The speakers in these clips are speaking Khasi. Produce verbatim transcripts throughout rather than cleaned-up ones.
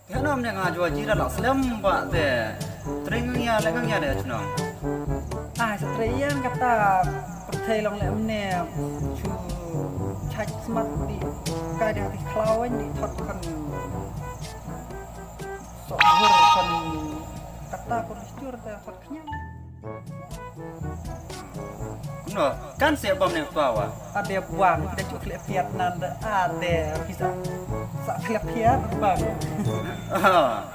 Te nom ne nga jua jira la slem ba te. Tring ya le kang ya de chnong. Ai sa tre yan kata. Pyrthei long le mne. Chu chaj smat di. Kai de ti khlawen di thot kan. So hur kan. Kata pun jur te thot knyang. Kumno kan se bam ne pa wa. Ade bang da chu khlep piat nan da ade pisa. Sa khlep piat bang.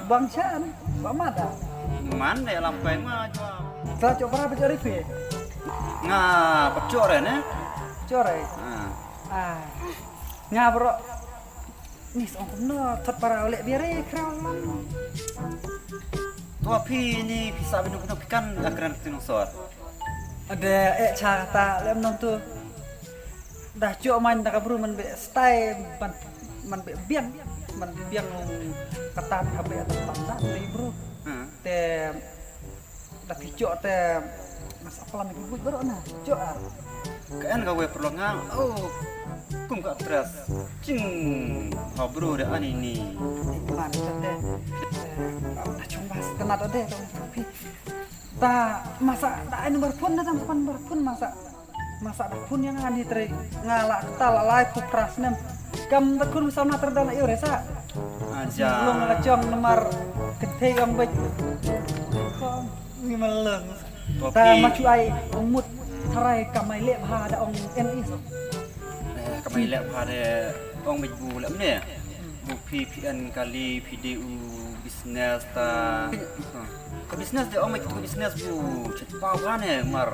Bang chan ba mada. Man de lam pai ma jua. Sa chu bara ba jari pi. Nga pa chu re ne. Chu re. Ah. Nga bro. Ni song kumno thot para le biare kraw. To phi ni pisa binu kumno phi kan akran tin sor. Ade eh cha ta lem nong tu. Dah chok man da ka bru man be stai man man be biang man be biang kata pha be ta man da ni bru. Te da phi chok te mas apa lama ki buit baru na chok ah. Ka en ka we perlu nga oh kum ka tres. Ching ha bru de ani ni. Man ka de. Na chung bas kena de. Ta masa da ai number phone na tam number phone masa. Masa da phone yang ani tre nga la ta la lai ku pras nem. Kam da kun sama ter da na yo resa. Aja. Long la chong number kete yang baik. Kom ni malang. Ta ma chu ai ong mut tharai kamai le bha da ong en is. Kamai le bha de ong baik bu le ne. Bu phi phi en kali phi de u business ta. Ka business de ong mai ka business bu chet pau ba ne mar.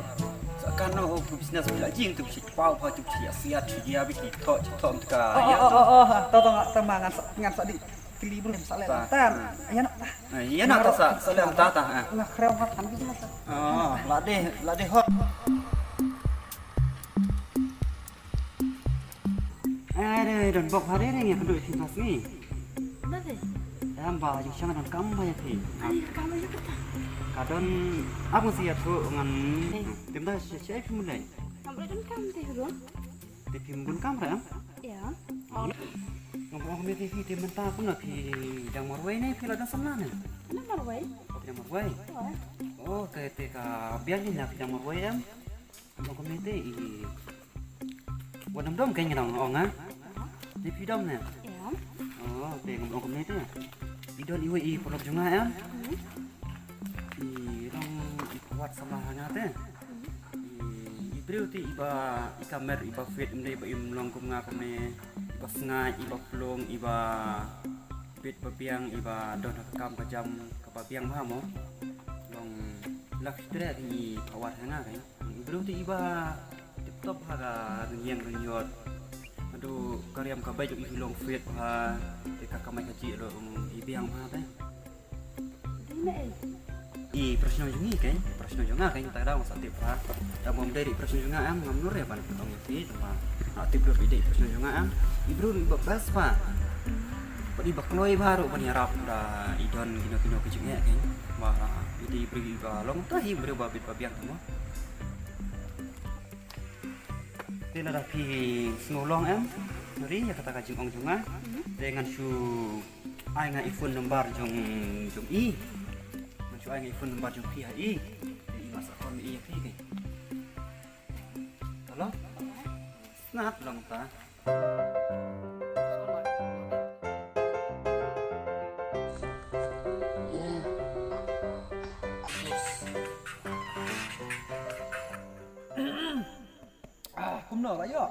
Sa kan no ka business bu la jing tu chet pau ba tu chet asiat chet dia bi ki tho chet thom ka ya. Oh oh oh. To to ta ma ngan sa ngan sa di kli bu sa le ta. Ya na. Ya na ta sa sa le ta ta. Nga kreu ha tan bi sa. Oh la de la de ho. Ai re don bok hare re ngi kadu si tas ni. Ba ve. Em ba ju shang don kam ba ya phi. Ai kam ya kata. Ka don ap ngi si ya thu ngan. Tim da shi shi phi mun lai. Kam re don kam te ru. Te phi mun kam re am. Ya. Ngam ong me te phi te mynta kumno phi dang marwei ne phi la dang samla ne. Na marwei. Phi dang marwei. Oh te te ka biang ni na phi dang marwei em. Ong kumne te i. Wa dom dom kein ngi ong ha. Te phi dom ne. Oh te ngam ong kumne te. I don i wei i paralok jong nga em. I rong i kwat samla ha nga te. I briew te iba i kamer iba fit ym dei ba im long kum nga kumne. Iba sngaid iba plung iba bit ba biang iba don ha ka kam ka jam kaba biang bha mo. Long love stre i kwat ha nga kein. Briew te iba tip top ha ka rynïeng rynïot. Haduh ka riam ka beit i long fit ha te ka kamai ka jih long i biang bha te. Dei na ei. I prashno jong ngi kein, prashno jong nga kein ta ka daw sa tip bha. Ta bym dei i prashno jong nga em ngam nur ya ban tong i te ba. Ha tip ruh i dei i prashno jong nga em. I briew i ba best bha. Ba i ba kloi bha ruh ban ïarap da i don kino kino ki jingeh kein. Ba i dei i briew i ba long ta i briew ba bit ba biang mo. Te lada phi sngewlong em ri ïa kata ka jingong jong nga. Te ngan shu ai nga i phone number jong jong i. Ngan shu ai nga i phone number jong phi ha i. Te i masa phone i ïa phi ke. Hello. Snap long ta. Ah, kumno la ïoh?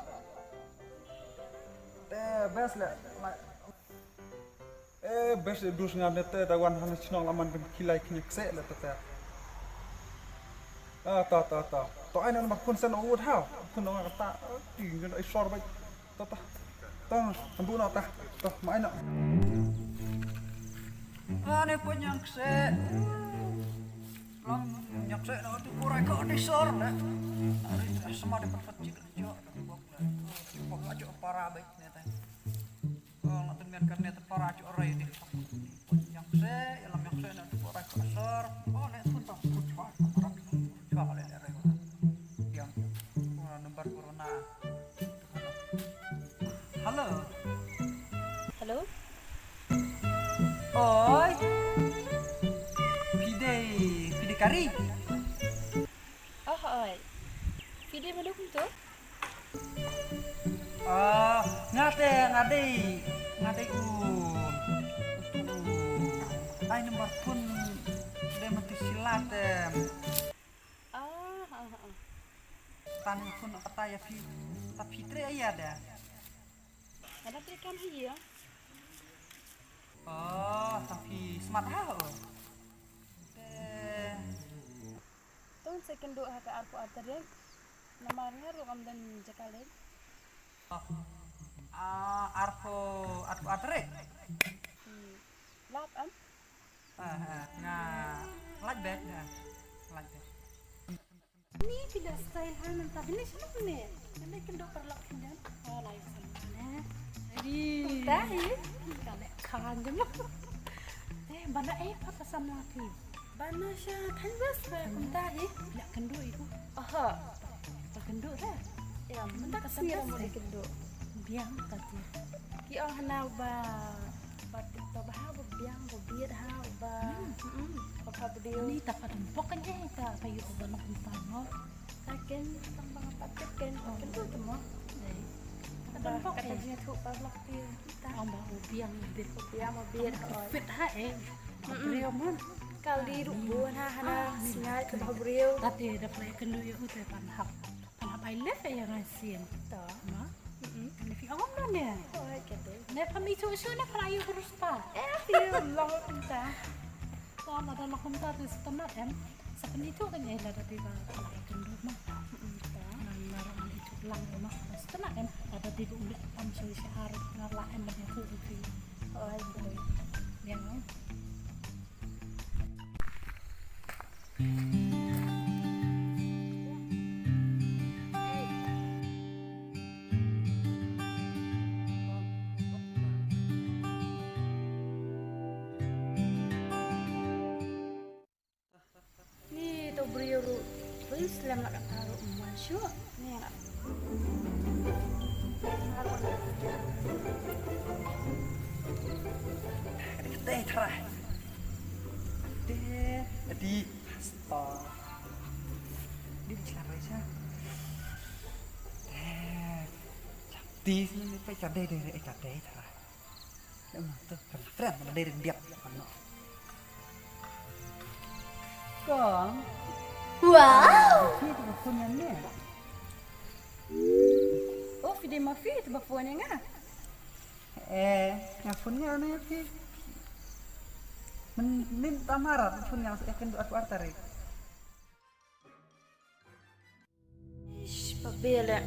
Eh, best le. Eh, best le dus nga ne te da wan han shnong la man ben kilai kine kse le te te. Ah, ta ta ta. To ai na ma kun sen o wut ha. Kun nga ta. Ti ngi ai sor bai. Ta ta. Ta, ambu na ta. Ta, ma ai na. Ane pun yang kse. Lang yang kse na tu kurai ka di sor le. Ari sama de pat pat cik. Para bai ne ta. Ong la tun mian kan ne ta para chu rai ti. Yang se ya lam yang se na tu para ka sar. Oh ne tun ta chu chwa para chu chwa le le rai. Yang number corona. Hello. Hello. Oh. Kari. Oh, oi. Phi dei mano kumto? Ah, nga te, nga dei, nga dei u, u, ai number phone dei matu silat em. Ah, ah, ah. Tang phone kata ïa phi, ta phi trei ïa da. Ada trei kam hi ya. Oh, ta phi smart ha. Oh. Te Tang second do ha ka arphew ar tarik. Namar nga ruh ngam don jaka leit. Ah, arphew, arphew ar tarik. Hmm. Lap am? Ah, ah, nga lait bek, ah, lait bek. Ni phi la style ha nang ta bini shalom ne. Nang kendo paralok khyndiat. Oh, lai shalom ne. Ready. Tahi. Kane khan jemo. Te bana eh pa pasam la phi. Bana sha thain bas ba kumta hi. Ïa kynduh ïa u. Aha. Ba kynduh da. Ïa mynta ka sngi mo ïa kynduh. Biang ka ti. Ki ong hana ba ba TikTok ba ha ba biang ba biat ha ba. Hmm. Ba pa ba deu. Ni ta pa tumpok kan eh ta pa yu ba nok kumta no. Taken tang ba pat taken kynduh tu mo. Ka tumpok eh. Kata jingthoh paralok ti. Ong ba u biang u biat. U biang u biat, oi. Fit ha eh. Mm-mm. Briew mon. Kali ruh bun ha hana sngai ka ba briew. Tate da prai kynduh ïa u te pan hap. Pan hap ai lef ïa nga sien. To. Ma. Mm-mm. Kan fi ong ma ne. Oi, kete. Ne pan mi chu chu ne pan ayu kurus pa. Eh, fi long ta. Ko ma da ma kumta tu stana em. Sa pynithuh kan eh lada dei ba la kynduh ma. Mm, ta. Ngan mar ngan ithuh lang ma. Sa tana kan lada dei ba u leh tam soi sha ar ngan la em ban ithuh ruh phi. Oh, ai, boleh. Biang no. Ni to briew ruh, briew slem la kata ruh man shuh. Ni la. Dei, dei, try. Dei, dei, stop. Dei, dei, try, try. Dei, dei, dei, try. Em, tu, friend, friend, mana dei ring diap, mana. Kong. Wow. Ni tu phone ïa ne. Oh, phi dei ma phi, tu ba phone ïa nga. Eh, nga phone ïa ne phi. Men, men ta marah phone ïa, eh, kynduh arphew ar tarik. Ish, ba bele.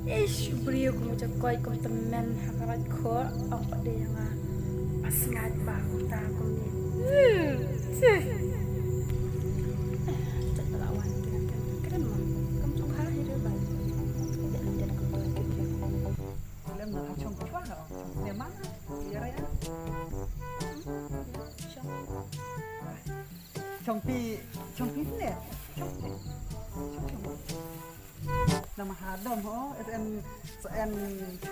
Ish, u briew kum u jakoi kum tymmen ha ka rajkhoh, ong pat de ïa nga. Ba sngaid ba kumta kum ni. Hmm, tih. Eh, chat ba la wan kren, kren, kren mo. Kam jong ha hi de ba. Ade ade ko to ke ke. Lem na chong chwa ha. Ne mana? Ïa ra ïa. Hmm, ïa, chong. Chong phi, chong phi ne? Chong phi. Chong phi. Nama ha dom ho, S N, S N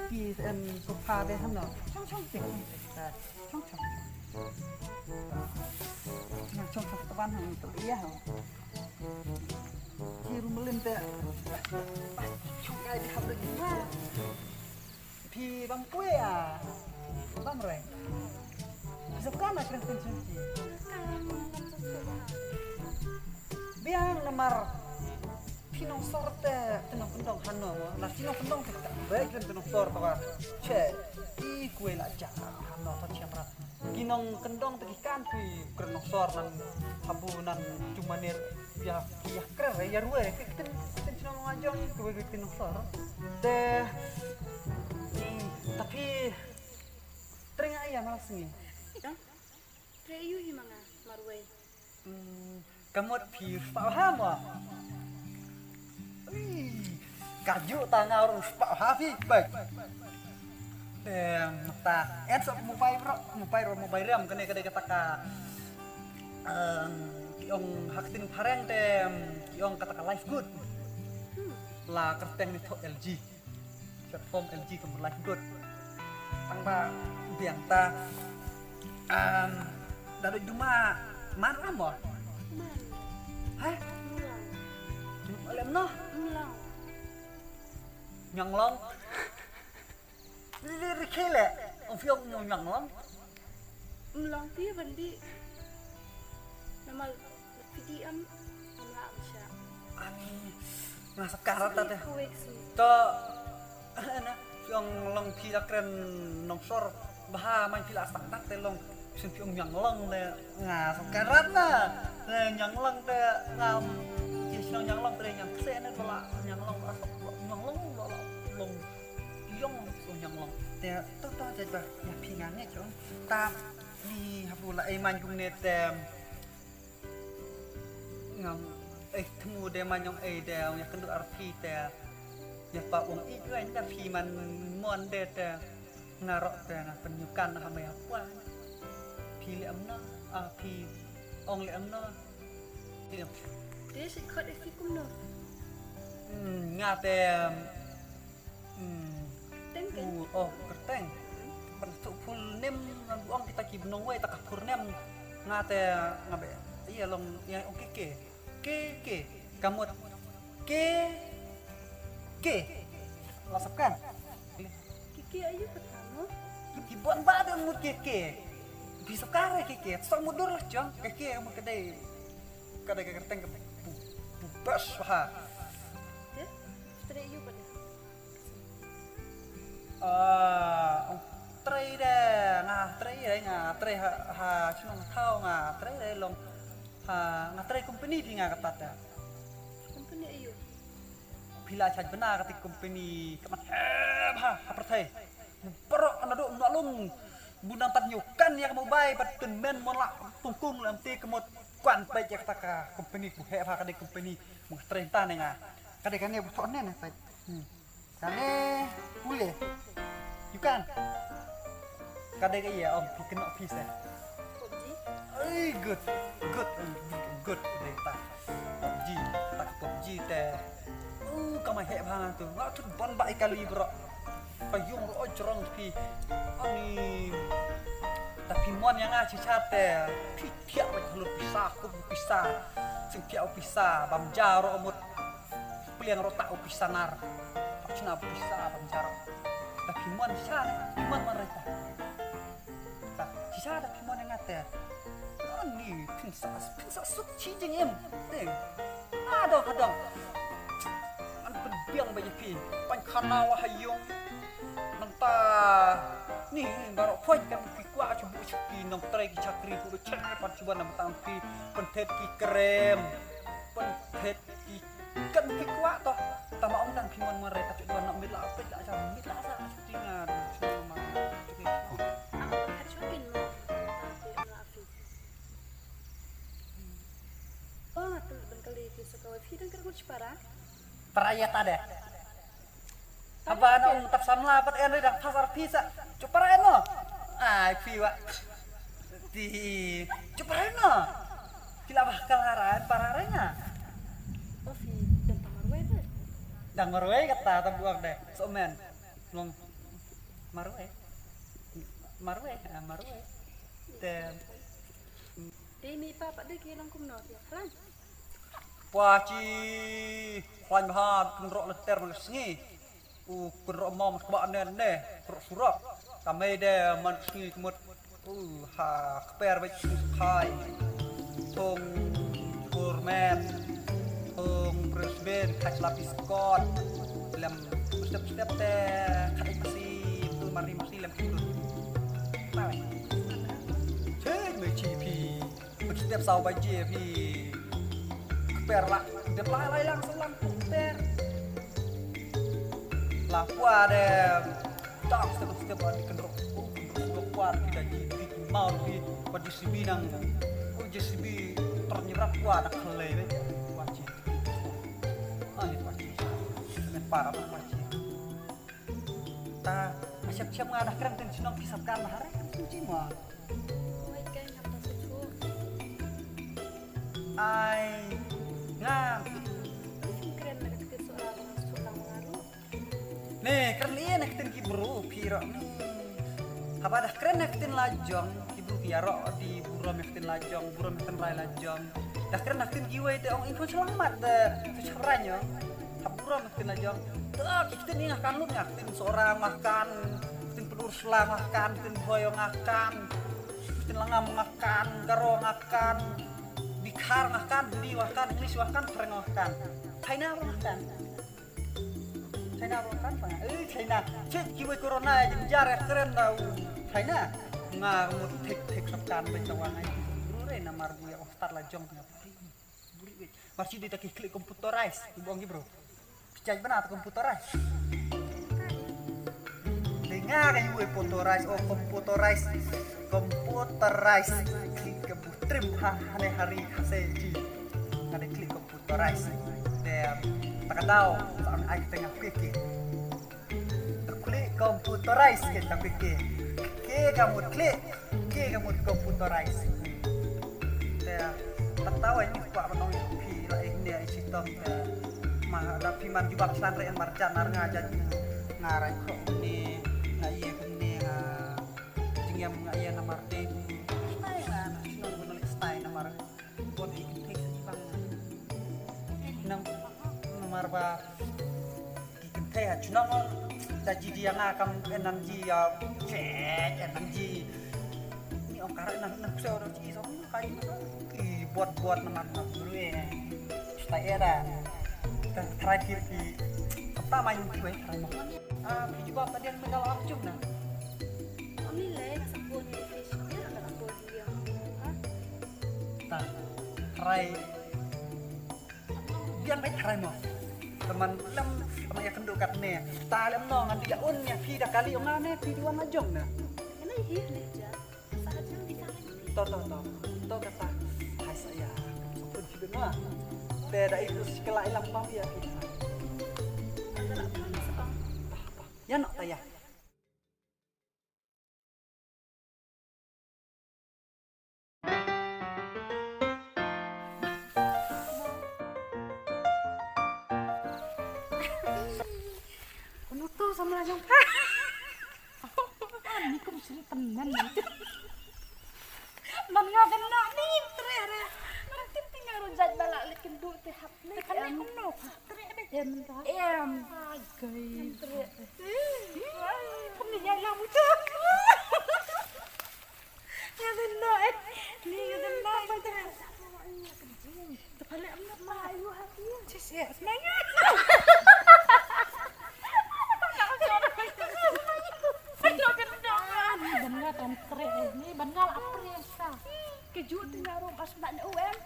phi, S N ko pha de hano. Chong chong phi. Chong chong. Chong chong ka ban hano to ïa ho. Ki ru melin te. Chong kai di hap de ma. Phi bam kwe a. Bam re. Phi sop kana kren kren kren phi. Biang namar phi nongsor te, te nongkyndong hano. La phi nongkyndong te ta. Baik kren te nongsor te ba. Che. I kwe la ja hano to chiam rat. Ki nongkyndong te ki kan phi kren nongsor nan habu nan jumane ïa, ïa kren ïa ruwe ki ktien, ktien shnong nga jong ki wei ki ktien nongsor. Te, mm, ta phi trei ïa ma la sngi. Trei ïa u hi ma nga marwei. Hmm, ka mut phi spah ha mo. Ui, ka ju ta nga ru spah ha phi bek. Em, ta en sa mobile ro, mobile ro, mobile rem kane kane kata ka. Em, ki ong ha ka ktien phareng te, em, ki ong kata ka life good. La kyrteng ne thoh L G. Short form L G ka mut life good. Tang ba biang ta. Em, da doi duma mar amo. Hai? Lem noh. Nyanglong. Ri ri ri khele. Ong phi ong nyanglong. Mlong phi bandi. Namal phi di am amla am sha. Ani. Nga sap karat ta te. To. Na, phi ong long phi la kren nong sor. Bha man phi la stak tak te long. Shen phi ong nyanglong te. Nga sap karat na. Te nyanglong te nga. Ki shen nyanglong te nyang se ne dola nyanglong ba sap nyanglong dola long. Yong so nyanglong. Te to to te ba. Ya phi nga ne chong. Ta ni habu la ai man jung ne te. Ngam, eh, thmu de ma nyong, eh, de, ong ya kendu arti te. Ya pa ong i juan da phi man mon de te. Nga rok te nga penyukan ha me apa. Phi le amna, ah, phi ong le amna. Phi le. Te shi khot e phi kumno. Hmm, nga te, Hmm. Teng, teng. Pu, oh, kerteng. Ban tu full name ngan buang kita ki benong wei ta ka full name. Nga te nga be. Iya long ya ong ke ke. Ke ke. Kamut. Ke. Ke. La sap kan? Ke ke ayu pertama. Ki bon ba de ngut ke ke. Bisa kare ke ke. Sok mudur lah jong. Ke ke kamu kedai. Kedai ke kerteng ke pu. Pu bas ha. Ya. Kedai ayu pada. Ah, ong trei de, nga trei de, nga trei ha, ha shnong thaw nga trei de long. Ha, nga trei company phi nga kata te. Company ayu. Phi la chaj bena kata company kaman he ha, ha pyrthei. Baroh na do na lum. Bunang pat nyu kan ya ka mobile pat tun men mon la pungkung lam te kemot kwan peit ya kata ka company ku he ha ka de company mong trei ta ne nga. Ka de ka ne bu thon ne ne peit. Hmm. Kane pule. Yukan. Kade ka iya om phi kena phi se. Ai good. Good. Good. Dei ta. P U B G. Ta P U B G te. Uh, kamai heh bha tu. Nga tu ban ba i kali bro. Ka yung ro jrong phi. Ani. Ta phi mon yang a chi chat te. Phi thiah ba lut pisa, kup pisa. Sing thiah pisa. Bam ja ro mut. Pliang rota u pisa nar. Pachna u pisa bang jarap. Tapi man sha, man man reta. Ta, shisha da phi man ngate. Ani phin sa, phin sa suk chi jing im. Te. Adong, adong. An pynbiang ba phi. Pan khana wa hayung. Nangta. Ni, baroh phoin kan phi kwah chu bu chu phi nong trei ki chakri bu chakri pan chu ban nangta phi. Pynthet ki krem. Pynthet ki Kan phi kwah to. Tama ong tang phi mon mare ta phi don na mit la phi la jam mit la sa ti nga. Para ya ta de. Haba na ong tap samla pat en ri dang pasar pisa. Chupara en no. Ai phi wa. Ti chupara en no. Kila bah kalara en para renya. Ofi dan tamar wai de. Dang marwei kata ta buak de. So men. Long marwei. Marwei, ah, marwei. Te Dei mi pa pat de ki long kumno ki khlan. Pua chi khlan bha kynroh lynter man sngi. U kynroh mom kba nen ne kynroh surok. Tamai de man sngi kmut. U ha kper bait khai. Thong Gourmet. Thong Brisbane khai lapis kot. Lem step step te khai masi tu mari masi lem tu. Tahu. Cek me chi pi. Step saw ba je phi. Kper la. Step la la lang saw lang kper. La kwa de. Tang step step ba di kendrok. Kendrok kwa phi da ji phi mau phi. Ba J C B nang. Ko J C B ternyerap kwa da khlei be. Kwa ji. Ani kwa ji. Men para kwa ji. Ta, ma sep sep nga dah kren ten chinong phi sap kan bahar kan tu chi ma. Wai kai ngam ta suchu. Ai, nga. Phi kren na ka tikit so la bang so la bang aru. Ne, kren li na kten ki bru phi ro ni. Haba dah kren na kten la jong ki Ïaroh di burom ïa ktien la jong, burom ïa ktien rai la jong. Da kren da ktien kiwei te ong ïa ktien shyllangmat de, ktien shyllangmat ïa. Hap burom ïa ktien la jong. Te ki ktien ïa nga kan lut nga ktien Sohra nga kan, ktien Pyndur Sla nga kan, ktien Bhoi nga kan, ktien Langam nga kan, Garo nga kan, Dkhar nga kan, Hindi nga kan, English nga kan, Phareng nga kan. China nga kan. China ruh kan pa. Eh, China. Chet kiwei corona jynjar ïa kren da u China. Nga mut thik thik sab kan byn tawang ai. Bru re namar bu ïa ong start la jong tang buri. Buri wei. Mar shi dei ta ki klik computerize. Ki bong ki bro. Pijai bana ta computerize. Dei nga ka yu computerize, oh computerize. Computerize. Klik ka bu trim ha hane hari ha se ji. Nga dei klik computerize. Te ta ka daw sa ang ai te nga klik ki. Te klik computerize ke ta klik ki. Ke ka mut klik, ke ka mut computerize. Te ta ka daw ai ni kwa ba nong phi la ek ne ai chitom te ma da phi man jubab slan re en marjan ar nga jaju nga rai ko ne nga ye ko ne nga jingem nga ye namar te. Ai nga na shnong ko ne stai namar. Bot i kynthei sa i bang. Nang namar ba ki kynthei ha chnong ta ji dia nga kam energy ya chet energy. Ni ong kara nang nang se orang ji so ka ji so. I bot bot namar na bru e. Sta era. Ta try ki ki. Kata main ki wei try mo. Ah, ki jubab tadi yang megal arjun na. Kami le na sepuluh ni fish. Dia nak sepuluh dia. Ha? Ta try biang bai try mo. Teman lem ama ya kynduh kat ne. Ta lem no ngan dia un ya phi da kali ong ne phi di wan la jong ne. Kena ih le ja. Sa jam di kali. To to to. To kata. Hai saya. Pun phi dengar. Te da itu sikela ilang pam ya phi. Ada lah pun sebab. Ya nak tayah. Kono tu sama jong. Ni kum sri temen. Man nga kena ni tre re. Man tin tinga ro jat bala lekin du te hap ni. Kan ni kono. Tre de em ta. Em. Ai gai. Tre. Kan ni ya la mutu. Nga kena eh. Ni nga kena. Te pale am nak ma ayu hati. Sis ya, semangat. Ni ban nga tam tre, ni ban nga la presa. Kejut ni rum as nak ni U M.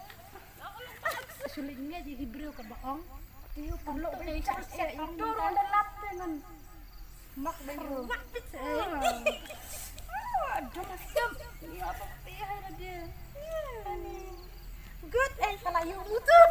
Sulit ni jadi bro ka baong. Tiu perlu ni cak ya. Turun dalam dengan. Mak dei wat pit. Aduh masam. Ni apa pihak lagi. Good eh kalau you butuh.